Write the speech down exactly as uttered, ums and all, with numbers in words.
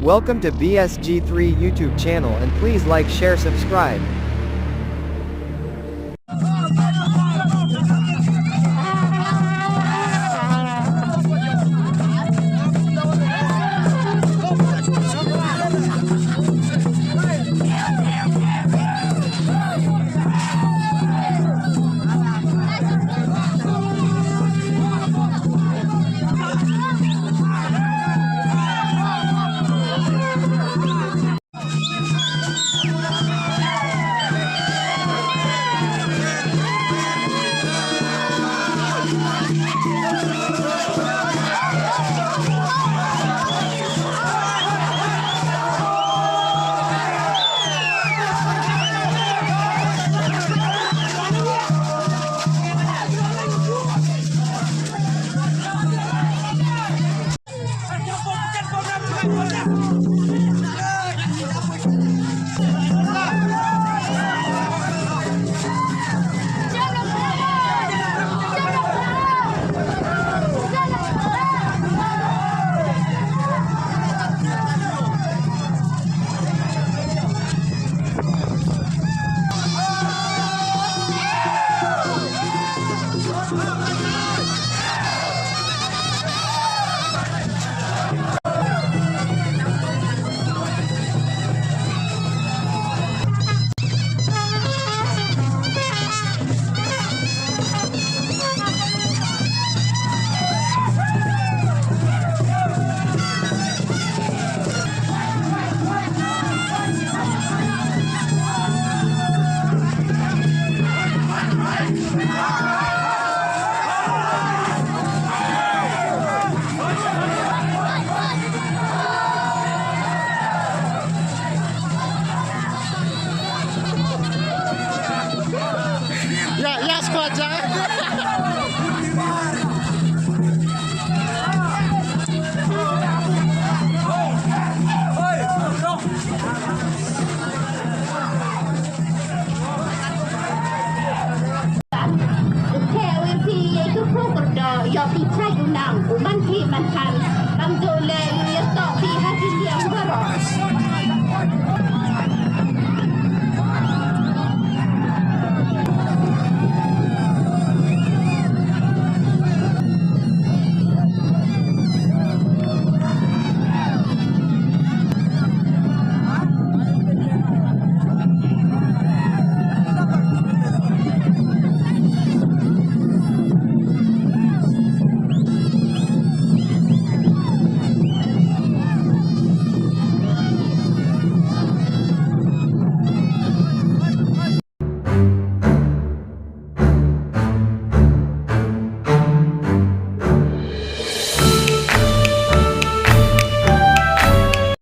Welcome to B S G three YouTube channel and please like, share, subscribe. Ya, ya, squad, ya. Te u ïa phi ïa ki kyrdoh, ïoh phi chait u nang, u man phi man phan, bam dole.